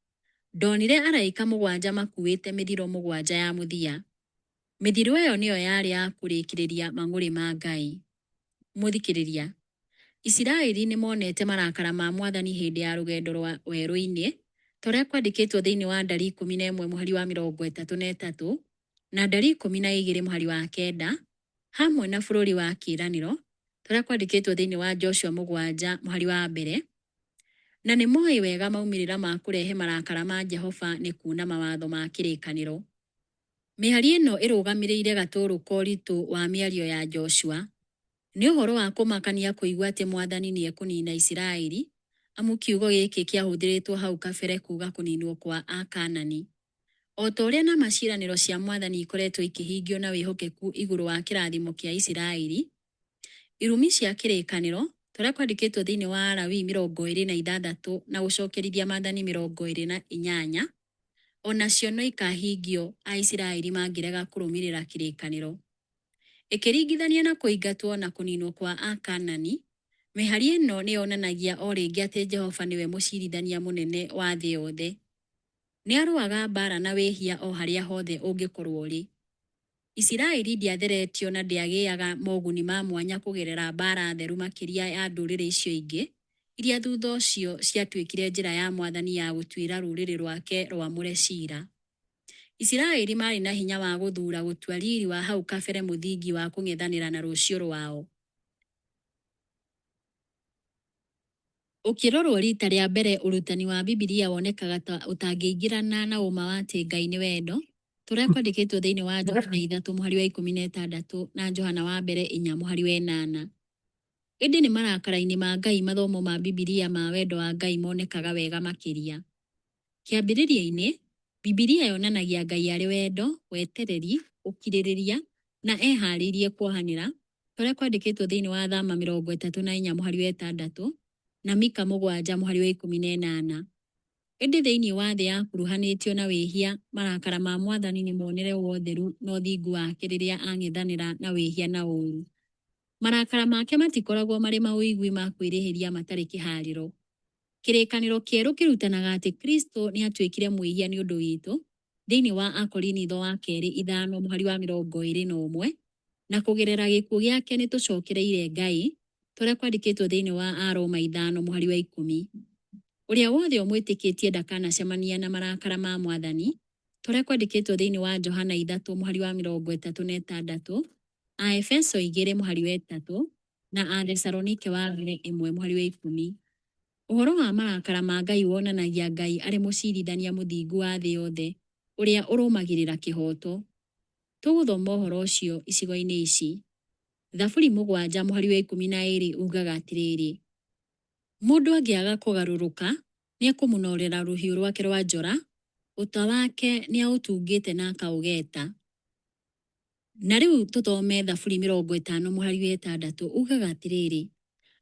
Ndonire araika 7 makuĩte mĩthiro 7 ya mũthia. Mĩthiro ĩyo nĩyo yarĩ ya kũrĩkĩrĩria mang'ũrĩ ma Ngai. Mũthikĩrĩria, Isiraeli nĩmonete marakara ma Mwathani hĩndĩ ya rũgendo rwa werũ-inĩ, ta ũrĩa kwandĩkĩtwo thĩinĩ wa Ndari 11 mũhari wa 33 na Ndari 12 mũhari wa 9, hamwe na bũrũri wa kĩĩranĩro, ta ũrĩa kwandĩkĩtwo thĩinĩ wa Joshua 7 mũhari wa 1, na nĩ moĩ wega maumĩrĩra ma kũrehe marakara ma Jehova nĩ kuuna mawatho ma kĩrĩkanĩro. Mĩhari ĩno ĩrũgamĩrĩire gatũrũ ka ũritũ wa mĩario ya Joshua. Nĩ ũhoro wa kũmakania kũigua atĩ Mwathani nĩekũniina Isiraeli, amu kiugo gĩkĩ kĩahũthĩrĩtwo hau kabere kuuga kũninwo kwa Akaanani. O ta ũrĩa nama ciĩranĩro cia Mwathani ikoretwo ikĩhingio na wĩhokeku igũrũ wa kĩrathimo kĩa Isiraeli, irumi cia kĩrĩkanĩro, ta ũrĩa kwandĩkĩtwo thĩinĩ wa Alawii 26 na gũcokerithia Maathani 28, o nacio no ikahingio Aisiraeli mangĩrega kũrũmĩrĩra kĩrĩkanĩro. Ĩkĩringithania na kũingatwo na kũninwo kwa Akaanani, mĩhari ĩno nĩ yonanagia o rĩngĩ atĩ Jehova nĩwe mũcirithania mũnene wa thĩ yothe. Nĩ arũaga mbaara na wĩhia o harĩa hothe ũngĩkorũo ũrĩ. Isiraeli ndĩatheretio na ndĩagĩaga moguni ma mwanya kũgerera mbaara theru makĩria ya ndũrĩrĩ icio ingĩ, iria thutha ũcio ciatuĩkire njĩra ya Mwathani ya gũtuĩra rũrĩrĩ rwake rwamũre ciira. Isiraeli maarĩ na hinya wa gũthuura gũtua riri wa hau kabere mũthingi wa kũng'ethanĩra na rũciũ rwao. Ũkĩrorwo riita rĩa mbere ũrutani wa Bibilia wonekaga ta ũtangĩingĩrana na ũma wa atĩ Ngai nĩ wendo, ta ũrĩa kwandĩkĩtwo thĩinĩ wa Johana 3 mũhari wa 16 na Johana wa mbere 4 mũhari wa 8. Ĩndĩ nĩ marakara-inĩ ma Ngai mathomo ma Bibilia ma wendo wa Ngai monekaga wega makĩria. Kĩambĩrĩria-inĩ, Bibilia yonanagia Ngai arĩ wendo, wetereri, ũkirĩrĩria, na ehaarĩirie kuohanĩra, ta ũrĩa kwandĩkĩtwo thĩinĩ wa Thama 34 mũhari wa 6 na Mika 7 mũhari wa 18. Ĩndĩ thĩinĩ wa thĩ yakuruhanĩtio na wĩhia, marakara ma Mwathani nĩ muonere wa ũtheru na ũthingu wake rĩrĩa ang'ethanĩra na wĩhia na ũũru. Marakara make matikoragwo marĩ maũigui ma kwĩrĩhĩria matarĩ kĩhaarĩro. Kĩrĩkanĩro Kĩerũ kĩrutanaga atĩ Kristo nĩ aatuĩkire mwĩhia nĩ ũndũ witũ, thĩinĩ wa Akorinitho wa kerĩ 5 mũhari wa 21, na kũgerera gĩkuũ gĩake nĩ tũcokereire Ngai, ta ũrĩa kwandĩkĩtwo thĩinĩ wa Aroma 5 mũhari wa 10. Ũrĩa wothe ũmwĩtĩkĩtie ndakanacemania na marakara ma Mwathani, ta ũrĩa kwandĩkĩtwo thĩinĩ wa Johana 3 mũhari wa 36, Aefeso 2 mũhari wa 3, na Athesalonike wa mbere 1 mũhari wa 10. Ũhoro wa marakara ma Ngai wonanagia Ngai arĩ mũcirithania mũthingu wa thĩ yothe ũrĩa ũrũmagĩrĩra kĩhooto. Tũgũthoma ũhoro ũcio icigo-inĩ ici. Thaburi 7 mũhari wa 12 ugaga atĩrĩrĩ, Mũndũ angĩaga kũgarũrũka, nĩekũmũnoorera rũhiũ rwake rwa njora, Ũta wake nĩaũtungĩte na akaũgeeta. Na rĩu tũthome Thaburi 50 mũhari wa 6 ugaga atĩrĩrĩ,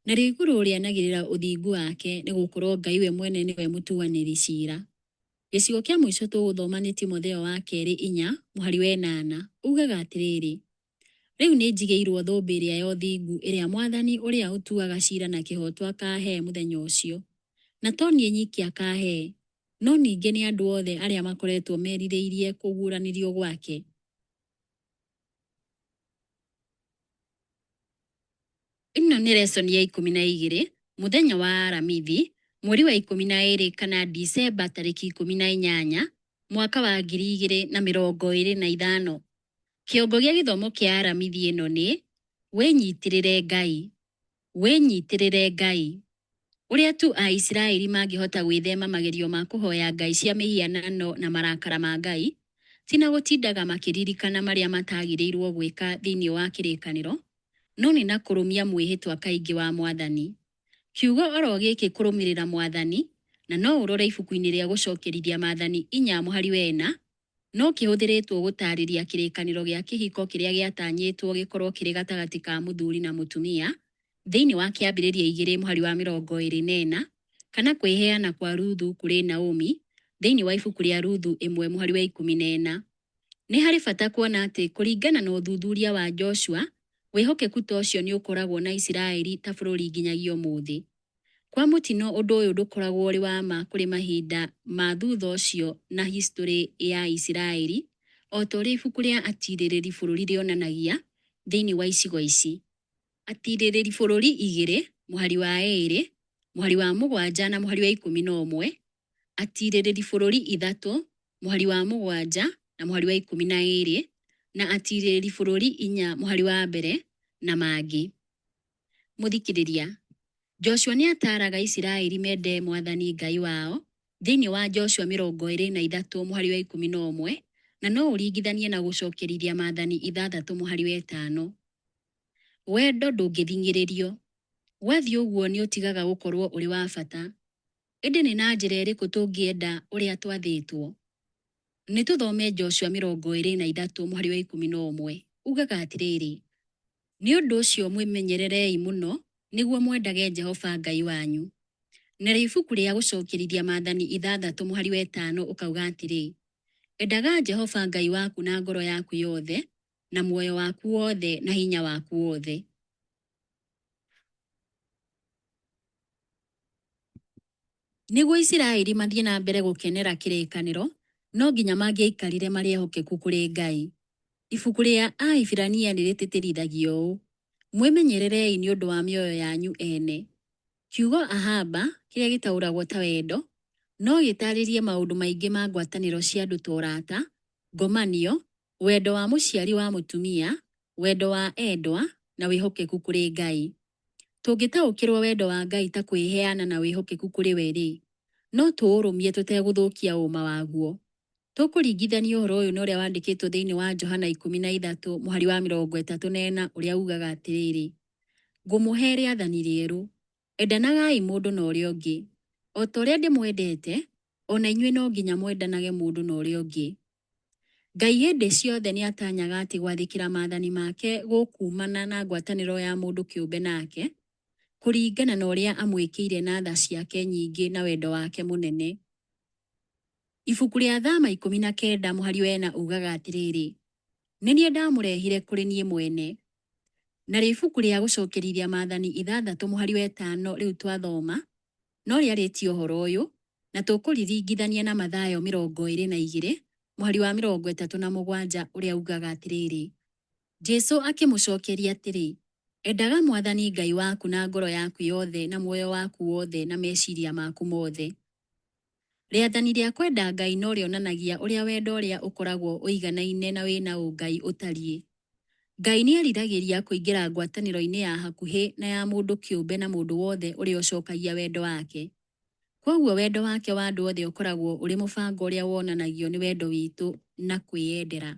narĩo igũrũ rĩanagĩrĩra ũthingu wake, nĩ gũkorwo Ngai we mwene nĩwe mũtuanĩri ciira. Gĩcigo kĩa mũico tũgũthoma nĩ Timotheo wa kerĩ 4 mũhari wa 8 ugaga atĩrĩrĩ, rĩu nĩnjigĩirwo thũmbĩ ĩrĩa ya ũthingu, ĩrĩa Mwathani ũrĩa ũtuaga ciira na kĩhooto akaahe mũthenya ũcio. Na to niĩ nyiki akaahe, no ningĩ nĩ andũ othe arĩa makoretwo merirĩirie kũguũranĩrio gwake. Ĩno nĩ lesson ya 12, mũthenya wa Aramithi, mweri wa 12 kana Dicemba tarĩki 18, mwaka wa 2025. Kĩongo gĩa gĩthomo kĩa Aramithi ĩno nĩ Wĩnyitĩrĩre Ngai. Wĩnyitĩrĩre Ngai. Ũrĩa tu Aisiraeli mangĩhota gwĩthema magerio ma kũhoya ngai cia mĩhianano na marakara ma Ngai, ti na gũtindaga makĩririkana marĩa matagĩrĩirũo gwĩka thĩinĩ wa kĩrĩkanĩro, no nĩ na kũrũmia mwĩhĩtwa kaingĩ wa Mwathani. Kiugo oro gĩkĩ kũrũmĩrĩra Mwathani, na no ũrore ibuku-inĩ rĩa Gũcokerithia Maathani 4 mũhari wa 4, no kĩhũthĩrĩtwo gũtaarĩria kĩrĩkanĩro gĩa kĩhiko kĩrĩa gĩatanyĩtwo gĩkorũo kĩrĩ gatagatĩ ka mũthuri na mũtumia thĩinĩ wa Kĩambĩrĩria 2 mũhari wa 24, kana kwĩheana kwa Ruthu kũrĩ Naomi thĩinĩ wa ibuku rĩa Ruthu 1 mũhari wa 14. Nĩ harĩ bata kuona atĩ kũringana na ũthuthuria wa Joshua, wĩhokeku ta ũcio nĩ ũkoragwo na Isiraeli ta bũrũri nginyagia ũmũthĩ. Kwa mũtino ũndũ ũyũ ndũkoragwo ũrĩ wa ma kũrĩ mahinda ma thutha ũcio na historĩ ya Isiraeli, o ta ũrĩa ibuku rĩa Atiirĩrĩri Bũrũri rĩonanagia thĩinĩ wa icigo ici. Atiirĩrĩri Bũrũri 2 mũhari wa 2, mũhari wa 7 na mũhari wa 11, Atiirĩrĩri Bũrũri 3 mũhari wa 7 na mũhari wa 12, na Atiirĩrĩri Bũrũri 4 mũhari wa 1, na mangĩ. Mũthikĩrĩria, Joshua nĩ ataaraga Isiraeli mende Mwathani Ngai wao thĩinĩ wa Joshua 23 mũhari wa 11, na no ũringithanie na Gũcokerithia Maathani 6 mũhari wa 5. Wendo ndũngĩthing'ĩrĩrio. Gwathiĩ ũguo nĩ ũtigaga gũkorũo ũrĩ wa bata. Ĩndĩ nĩ na njĩra ĩrĩkũ tũngĩenda ũrĩa twathĩtwo? Nĩ tũthome Joshua 23 mũhari wa 11. Ugaga atĩrĩrĩ, Nĩ ũndũ ũcio mwĩmenyererei mũno nĩguo mwendage Jehova Ngai wanyu. Narĩo ibuku rĩa Gũcokerithia Maathani 6 mũhari wa 5 ũkauga atĩrĩ, Endaga Jehova Ngai waku na ngoro yaku yothe, na muoyo waku wothe, na hinya waku wothe. Nĩguo Isiraeli mathiĩ na mbere gũkenera kĩrĩkanĩro, no nginya mangĩaikarire marĩ ehokeku kũrĩ Ngai. Ibuku rĩa Ahibirania nĩ rĩtĩtĩrithagia ũũ, Mwĩmenyererei nĩ ũndũ wa mĩoyo yanyu ene. Kiugo ahaba, kĩrĩa gĩtaũragwo ta wendo, no gĩtaarĩrie maũndũ maingĩ ma ngwatanĩro cia andũ ta ũrata, ngomanio, wendo wa mũciari wa mũtumia, wendo wa endwa, na wĩhokeku kũrĩ Ngai. Tũngĩtaũkĩrũo wendo wa Ngai ta kwĩheana na wĩhokeku kũrĩ we-rĩ, no tũũrũmie tũtegũthũkia ũũma waguo. Tũkũringithania ũhoro ũyũ na ũrĩa wandĩkĩtwo thĩinĩ wa Johana 13 mũhari wa 34 ũrĩa ugaga atĩrĩrĩ, Ngũmũhe rĩathani rĩerũ, endanagai mũndũ na ũrĩa ũngĩ. O ta ũrĩa ndĩmwendete, o na inyuĩ no nginya mwendanage mũndũ na ũrĩa ũngĩ. Ngai hĩndĩ ciothe nĩ atanyaga atĩ gwathĩkĩra maathani make gũkuumana na ngwatanĩro ya mũndũ kĩũmbe nake, kũringana na ũrĩa amwĩkĩire na tha ciake nyingĩ na wendo wake mũnene. Ibuku rĩa Thama 19 mũhari wa 4 ugaga atĩrĩrĩ, Nĩ niĩ ndamũrehire kũrĩ niĩ mwene. Narĩo ibuku rĩa Gũcokerithia Maathani 6 mũhari wa 5 rĩu twathoma, no rĩarĩtie ũhoro ũyũ, na tũkũriringithania na Mathayo 22 mũhari wa 37 ũrĩa ugaga atĩrĩrĩ, Jesu akĩmũcokeria atĩrĩ, Endaga Mwathani Ngai waku na ngoro yaku yothe na muoyo waku wothe na meciria maku mothe. Rĩathani rĩa kwenda Ngai no rĩonanagia ũrĩa wendo ũrĩa ũkoragwo ũiganaine na wĩna ũngai ũtariĩ. Ngai nĩ eriragĩria kũingĩra ngwatanĩro-inĩ ya hakuhĩ na ya mũndũ kĩũmbe na mũndũ wothe ũrĩa ũcokagia wendo wake. Kwoguo wendo wake wa andũ othe ũkoragwo ũrĩ mũbango ũrĩa wonanagio nĩ wendo witũ na kwĩyendera.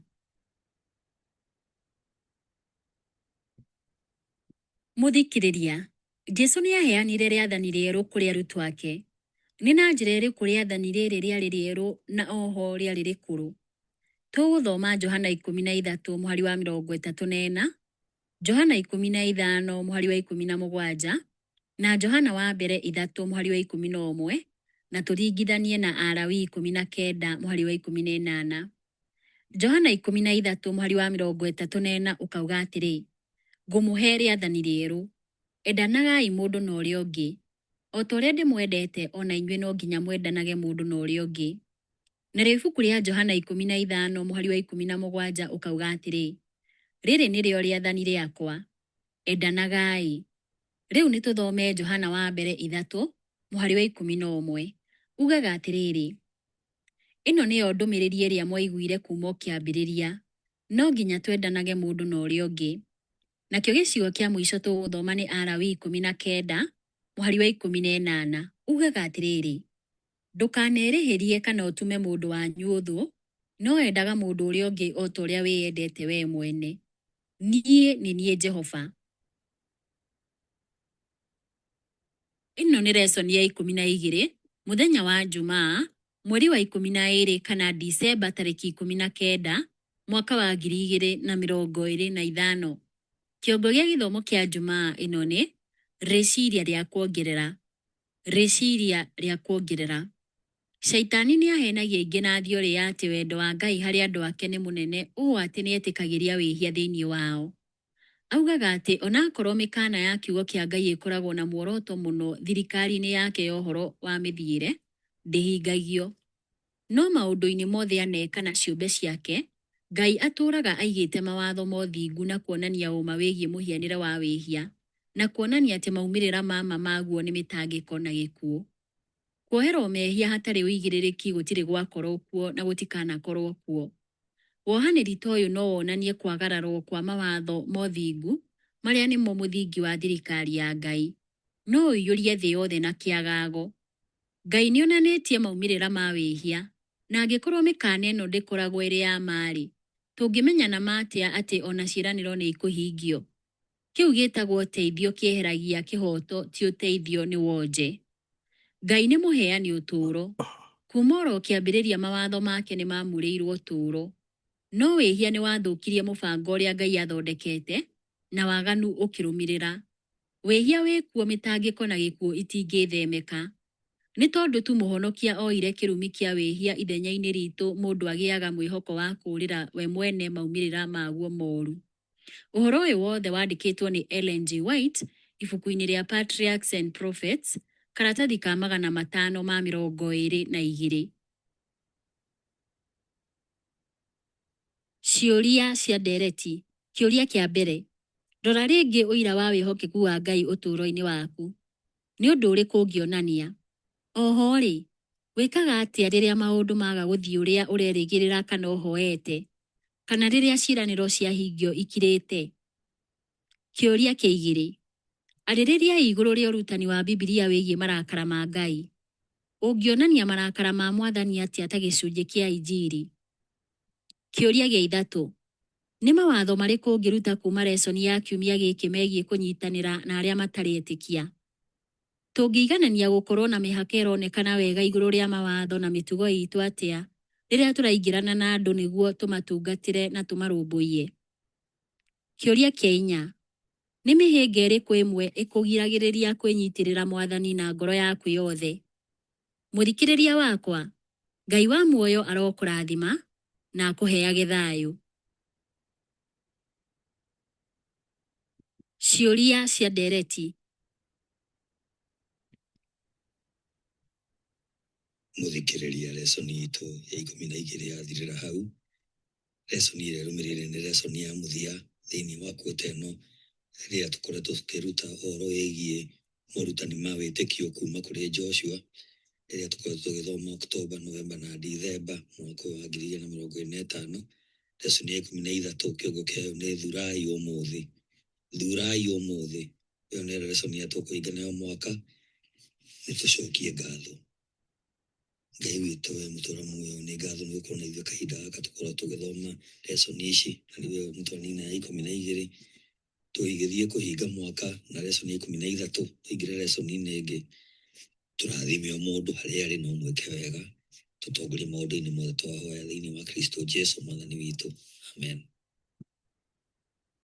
Mũthikĩrĩria, Jesu nĩ aaheanire rĩathani rĩerũ kũrĩ arutwo ake. Nĩ na njĩra ĩrĩkũ rĩathani rĩrĩ rĩarĩ rĩerũ na oho rĩarĩ rĩkũrũ? Tũgũthoma Johana 13 mũhari wa 34, Johana 15 mũhari wa 17, na Johana wa mbere 3 mũhari wa 11, na tũringithanie na Alawii 19 mũhari wa 18. Johana 13 mũhari wa 34 ũkauga atĩrĩ, ngũmũhe rĩathani rĩerũ, endanagai mũndũ na ũrĩa ũngĩ. O ta ũrĩa ndĩmwendete, o na inyuĩ no nginya mwendanage mũndũ na ũrĩa ũngĩ. Narĩo ibuku rĩa Johana 15 mũhari wa 17 ũkauga atĩrĩ, rĩrĩ nĩrĩo rĩathani rĩakwa, endanagai. Rĩu nĩ tũthome Johana wa mbere 3 mũhari wa 11. Ugaga atĩrĩrĩ, ĩno nĩyo ndũmĩrĩri ĩrĩa mwaiguire kuuma o kĩambĩrĩria, no nginya twendanage mũndũ na ũrĩa ũngĩ. Nakĩo gĩcigo kĩa mũico tũgũthoma nĩ Alawii 19 mũhari wa 18. Ugaga atĩrĩrĩ, ndũkanerĩhĩrie kana ũtume mũndũ wanyu ũthũ, no endaga mũndũ ũrĩa ũngĩ o ta ũrĩa wĩyendete wee mwene. Niĩ nĩ niĩ Jehova. Ĩno nĩ lesson ya 12, mũthenya wa Jumaa, mweri wa 12 kana Dicemba tarĩki 19, mwaka wa 2025. Kĩongo gĩa gĩthomo kĩa Jumaa ĩno nĩ rĩciria rĩa kuongerera. Rĩciria rĩa kuongerera. Shaitani nĩ ahenagia aingĩ na theory ya atĩ wendo wa Ngai harĩ andũ ake nĩ mũnene ũũ atĩ nĩ etĩkagĩria wĩhia thĩinĩ wao. Augaga atĩ onakorwo mĩkana ya kiugo kĩa Ngai ĩkoragwo na muoroto mũno thirikari-inĩ yake ya ũhoro wa mĩthiĩre, ndĩhingagio. No maũndũ-inĩ mothe aneka na ciũmbe ciake, Ngai atũũraga aigĩte mawatho ma ũthingu na kuonania ũũma wĩgiĩ mũhianĩre wa wĩhia, na kuonania atĩ maumĩrĩra ma ma maguo nĩ mĩtangĩko na gĩkuũ. Kuoherwo mehia hatarĩ ũigĩrĩrĩki gũtirĩ gwakorwo kuo na gũtikanakorwo kuo. Wohanĩri ta ũyũ no wonanie kwagararwo kwa mawatho ma ũthingu marĩa nĩmo mũthingi wa thirikari ya Ngai. No ũiyũrie thĩ yothe na kĩagago. Ngai nĩonanĩtie maumĩrĩra ma wĩhia, na angĩkorwo mĩkana ĩno ndĩkoragwo ĩrĩ ya ma-rĩ, tũngĩmenya na ma atĩa atĩ ona ciĩranĩro nĩ ikũhingio? Kĩu gĩtagwo ũteithio kĩeheragia kĩhooto ti ũteithio nĩ wonje. Ngai nĩ mũheani ũtũũro. Kuuma oro kĩambĩrĩria mawatho make nĩ mamurĩirwo ũtũũro. No wĩhia nĩ wathũkirie mũbango ũrĩa Ngai athondekete, na waganu ũkĩrũmĩrĩra. Wĩhia wĩkuo mĩtangĩko na gĩkuũ itingĩthemeka. Nĩ tondũ tu mũhonokia oire kĩrumi kĩa wĩhia ithenya-inĩ ritũ mũndũ agĩaga mwĩhoko wa kũũrĩra we mwene maumĩrĩra maguo moru. Ũhoro ũyũ wothe wandĩkĩtwo nĩ Ellen G. White ibuku-inĩ rĩa Patriarchs and Prophets, karatathi ka 522. Ciũria cia ndereti. Kĩũria kĩa mbere. Rora rĩngĩ ũira wa wĩhokeku wa Ngai ũtũũro-inĩ waku. Nĩ ũndũ ũrĩkũ ũngĩonania? Oho-rĩ, wĩkaga atĩa rĩrĩa maũndũ maga gũthiĩ ũrĩa ũrerĩgĩrĩra kana ũhoete, kana rĩrĩa ciĩranĩro ciahingio ikirĩte? Kĩũria kĩa igĩrĩ. Arĩrĩriai igũrũ rĩa ũrutani wa Bibilia wĩgiĩ marakara ma Ngai. Ũngĩonania marakara ma Mwathani atĩa ta gĩcunjĩ kĩa Injiri? Kĩũria gĩa ithatũ. Nĩ mawatho marĩkũ ũngĩruta kuuma lesson ya kiumia gĩkĩ megiĩ kũnyitanĩra na arĩa matarĩ etĩkia? Tũngĩiganania gũkorwo na mĩhaka ĩronekana wega igũrũ rĩa mawatho na mĩtugo itũ atĩa rĩrĩa tũraingĩrana na andũ nĩguo tũmatungatĩre na tũmarũmbũiye? Kĩũria kĩa inya. Nĩ mĩhĩnga ĩrĩkũ ĩmwe ĩkũgiragĩrĩria kwĩnyitĩrĩra Mwathani na ngoro yaku yothe? Mũthikĩrĩria wakwa, Ngai wa muoyo arokũrathima na akũheage thayũ. Ciũria cia ndereti.
Mũthikĩrĩria, lesson itũ ya 12 yathirĩra hau. Lesson ĩrĩa ĩrũmĩrĩire nĩ lesson ya mũthia thĩinĩ wa kuota ĩno ĩrĩa tũkoretwo tũkĩruta ũhoro wĩgiĩ morutani ma wĩtĩkio kuma kũrĩ Joshua, ĩrĩa tũkoretwo tũgĩthoma October, November na December mwaka ũyũ wa 2025. Lesson ya 13 kĩongo kĩayo nĩ thurai ũmũthĩ. Thurai ũmũthĩ. Ĩyo nĩ lesson ya tũkũhinga nayo mwaka. Nĩ tũcokie ngatho. Ngai witũ we mũtũra muoyo, nĩ ngatho nĩ gũkorwo na ithuĩ kahinda gaka tũkorwo tũgĩthoma lesson ici, na nĩwe mũtwanina ya 12 tũgĩthiĩ kũhinga mwaka na lesson ya 13 tũingĩre lesson-inĩ ĩngĩ. Tũrathime o mũndũ harĩa arĩ na ũmwĩke wega. Tũtongorie maũndũ-inĩ mothe twahoya thĩinĩ wa Kristo Jesu mwathani witũ. Amen.